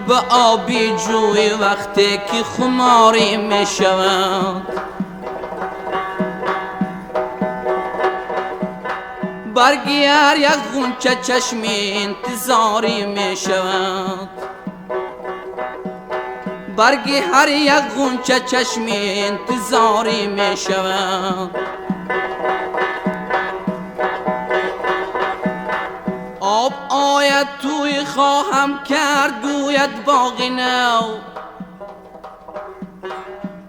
به آبی جوی وقتی که خماری می شود. برگی هر یک غنچه چشمی انتظاری می شود. برگی هر یک غنچه چشمی انتظاری می شود. آب آید توی خواهم کرد گوید باغ نو.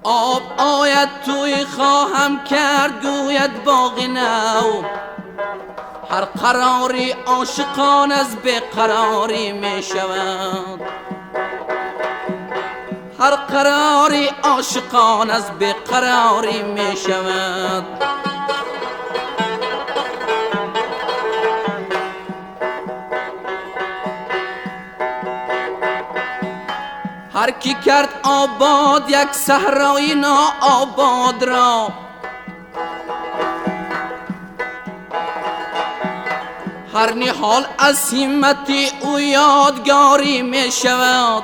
آب آید توی خواهم کرد گوید باغ نو. هر قراری عاشقان از بیقراری می شود. هر قراری عاشقان از بیقراری می شود. هر کی کرد آباد یک صحرای ناآباد را، هر نهال از همت او یادگاری می شود.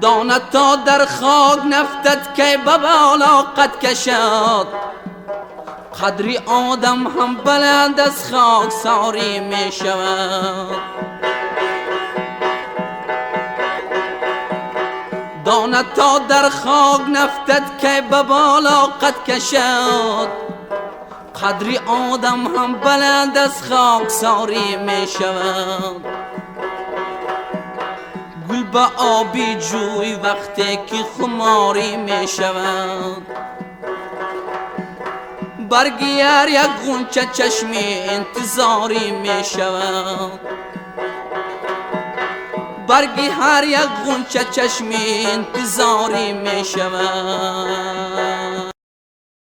دانه تا در خاک نفتد که به بالا قد کشد، قدری آدم هم بلند از خاک ساری می شود. دانه تا در خاک نفتد که به بالا قد کشد، قدری آدم هم بلند از خاک ساری می شود. گل به آبی جوی وقتی که خماری می شود. برگی هر یک غنچه چشمی انتظاری می شود. برگی هر یک غنچه چشمی انتظاری می شود.